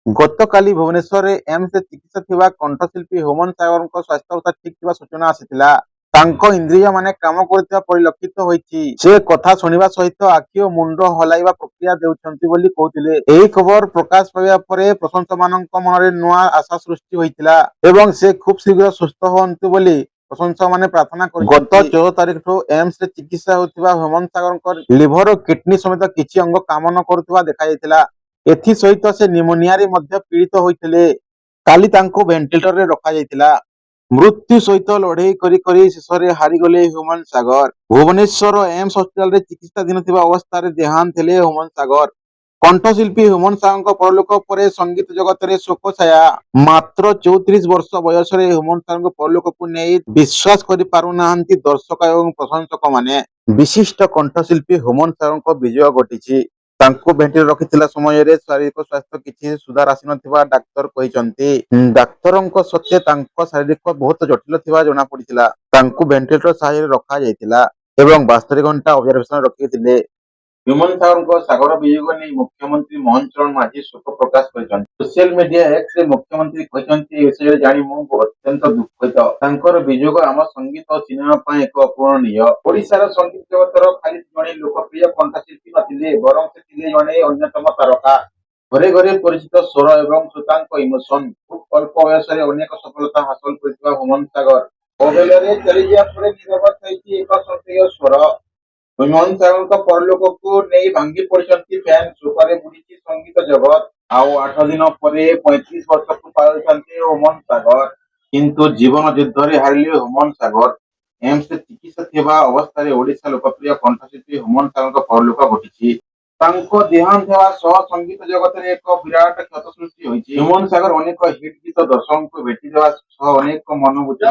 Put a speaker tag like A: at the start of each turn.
A: ଗତକାଲି ଭୁବନେଶ୍ୱରରେ ଏମ୍ସରେ ଚିକିତ୍ସା ଥିବା କଣ୍ଠଶିଳ୍ପୀ ହ୍ୟୁମାନ ସାଗରଙ୍କ ସ୍ୱାସ୍ଥ୍ୟାବସ୍ଥା ଠିକ୍ ଥିବା ସୂଚନା ଆସିଥିଲା। ତାଙ୍କ ଇନ୍ଦ୍ରିୟମାନେ କାମ କରୁଥିବା ପରିଲକ୍ଷିତ ହୋଇଛି। ସେ କଥା ଶୁଣିବା ସହିତ ଆଖି ଓ ମୁଣ୍ଡ ହଲାଇବା ପ୍ରତିକ୍ରିୟା ଦେଉଛନ୍ତି ବୋଲି କହୁଥିଲେ। ଏହି ଖବର ପ୍ରକାଶ ପାଇବା ପରେ ପ୍ରଶଂସକମାନଙ୍କ ମନରେ ନୂଆ ଆଶା ସୃଷ୍ଟି ହୋଇଥିଲା ଏବଂ ସେ ଖୁବ୍ ଶୀଘ୍ର ସୁସ୍ଥ ହୁଅନ୍ତୁ ବୋଲି ପ୍ରଶଂସକମାନେ ପ୍ରାର୍ଥନା କରିଛନ୍ତି। ଗତ 14 ତାରିଖଠୁ ଏମ୍ସରେ ଚିକିତ୍ସା ହେଉଥିବା ହ୍ୟୁମାନ ସାଗରଙ୍କ ଲିଭର ଓ କିଡନୀ ସମେତ କିଛି ଅଙ୍ଗ କାମ ନ କରୁଥିବା ଦେଖାଯାଇଥିଲା। ଏଥିସହିତ ସେ ନିମୋନିଆରେ ମଧ୍ୟ ପୀଡ଼ିତ ହୋଇଥିଲେ। କାଲି ତାଙ୍କୁ ଭେଣ୍ଟିଲେଟରରେ ରଖାଯାଇଥିଲା। ମୃତ୍ୟୁ ସହିତ ଲଢ଼େଇ କରି କରି ଶେଷରେ ହାରିଗଲେ ହ୍ୟୁମାନ ସାଗର। ଭୁବନେଶ୍ୱର ଏମ୍ସ ହସ୍ପିଟାଲରେ ଚିକିତ୍ସାଧୀନ ଥିବା ଅବସ୍ଥାରେ ଦେହାନ୍ତ ହେଲେ ହ୍ୟୁମାନ ସାଗର। କଣ୍ଠଶିଳ୍ପୀ ହ୍ୟୁମାନ ସାଗରଙ୍କ ପରଲୋକ ପରେ ସଙ୍ଗୀତ ଜଗତରେ ଶୋକ ଛାୟା। ମାତ୍ର 34 ବର୍ଷ ବୟସରେ ହ୍ୟୁମାନ ସାଗରଙ୍କ ପରଲୋକକୁ ନେଇ ବିଶ୍ୱାସ କରିପାରୁନାହାନ୍ତି ଦର୍ଶକ ଏବଂ ପ୍ରଶଂସକମାନେ। ବିଶିଷ୍ଟ କଣ୍ଠଶିଳ୍ପୀ ହ୍ୟୁମାନ ସାଗରଙ୍କ ବିଯୋଗ ଘଟିଛି। ତାଙ୍କୁ ଭେଣ୍ଟିଲେଟରରେ ରଖିଥିଲା ସମୟରେ ଶାରୀରିକ ସ୍ୱାସ୍ଥ୍ୟ କିଛି ସୁଧାର ଆସିନଥିବା ଡାକ୍ତର କହିଛନ୍ତି। ଡାକ୍ତରଙ୍କ ସତ୍ତ୍ୱେ ତାଙ୍କ ଶାରୀରିକ ବହୁତ ଜଟିଳ ଥିବା ଜଣାପଡ଼ିଥିଲା। ତାଙ୍କୁ ଭେଣ୍ଟିଲେଟର ସାହାଯ୍ୟରେ ରଖାଯାଇଥିଲା ଏବଂ 72 ଘଣ୍ଟା ଅବଜରଭେସନରେ ରଖିଥିଲେ। ହ୍ୟୁମାନ ସାଗରଙ୍କ ସାଗର ବିୟୋଗ ନେଇ ମୁଖ୍ୟମନ୍ତ୍ରୀ ମୋହନ ଚରଣ ମାଝୀ ଶୋକ ପ୍ରକାଶ କରିଛନ୍ତି। ସୋସିଆଲ ମିଡିଆ ଏକ୍ସରେ ମୁଖ୍ୟମନ୍ତ୍ରୀ କହିଛନ୍ତି, ଏ ବିଷୟରେ ଜାଣି ମୁଁ ଅତ୍ୟନ୍ତ ଦୁଃଖିତ। ତାଙ୍କର ବିଯୋଗ ଆମ ସଙ୍ଗୀତ ଓ ସିନେମା ପାଇଁ ଏକ ଅପୂରଣୀୟ। ଓଡ଼ିଶାର ସଙ୍ଗୀତ ଜଗତର ଖାଲି ଜଣେ ଲୋକପ୍ରିୟ କଣ୍ଠଶିଳ୍ପୀ ନଥିଲେ, ବରଂ ସେ ଥିଲେ ଜଣେ ଅନ୍ୟତମ ତାରକା। ଘରେ ଘରେ ପରିଚିତ ସ୍ୱର ଏବଂ ଶ୍ରୋତାଙ୍କ ଇମୋସନ। ଖୁବ୍ ଅଳ୍ପ ବୟସରେ ଅନେକ ସଫଳତା ହାସଲ କରିଥିବା ହ୍ୟୁମାନ ସାଗର ଅବେଳରେ ଚାଲିଯିବା ପରେ ନୀରବ ଛାଇଛି ଏକ ସକ୍ରିୟ ସ୍ୱର। ହ୍ୟୁମାନ ସାଗରଙ୍କ ପରଲୋକକୁ ନେଇ ଭାଙ୍ଗି ପଡ଼ିଛନ୍ତି ଫ୍ୟାନ୍। ଶୋକରେ ବୁଡ଼ିଛି ସଙ୍ଗୀତ ଜଗତ। ଆଉ 8 ଦିନ ପରେ 35 ବର୍ଷକୁ ପାର ହୋଇଥାନ୍ତେ ହ୍ୟୁମାନ ସାଗର। କିନ୍ତୁ ଜୀବନ ଯୁଦ୍ଧରେ ହାରିଲେ ହ୍ୟୁମାନ ସାଗର। ଏମ୍ସରେ ଚିକିତ୍ସା ଥିବା ଅବସ୍ଥାରେ ଓଡ଼ିଶା ଲୋକପ୍ରିୟ କଣ୍ଠଶିଳ୍ପୀ ହ୍ୟୁମାନ ସାଗରଙ୍କ ପରଲୋକ ଘଟିଛି। ତାଙ୍କ ଦେହାନ୍ତ ହେବା ସହ ସଙ୍ଗୀତ ଜଗତରେ ଏକ ବିରାଟ କ୍ଷତ ସୃଷ୍ଟି ହୋଇଛି। ହ୍ୟୁମାନ ସାଗର ଅନେକ ହିଟ୍ ଗୀତ ଦର୍ଶକଙ୍କୁ ଭେଟି ଦେବା ସହ ଅନେକ ମନବୁଝା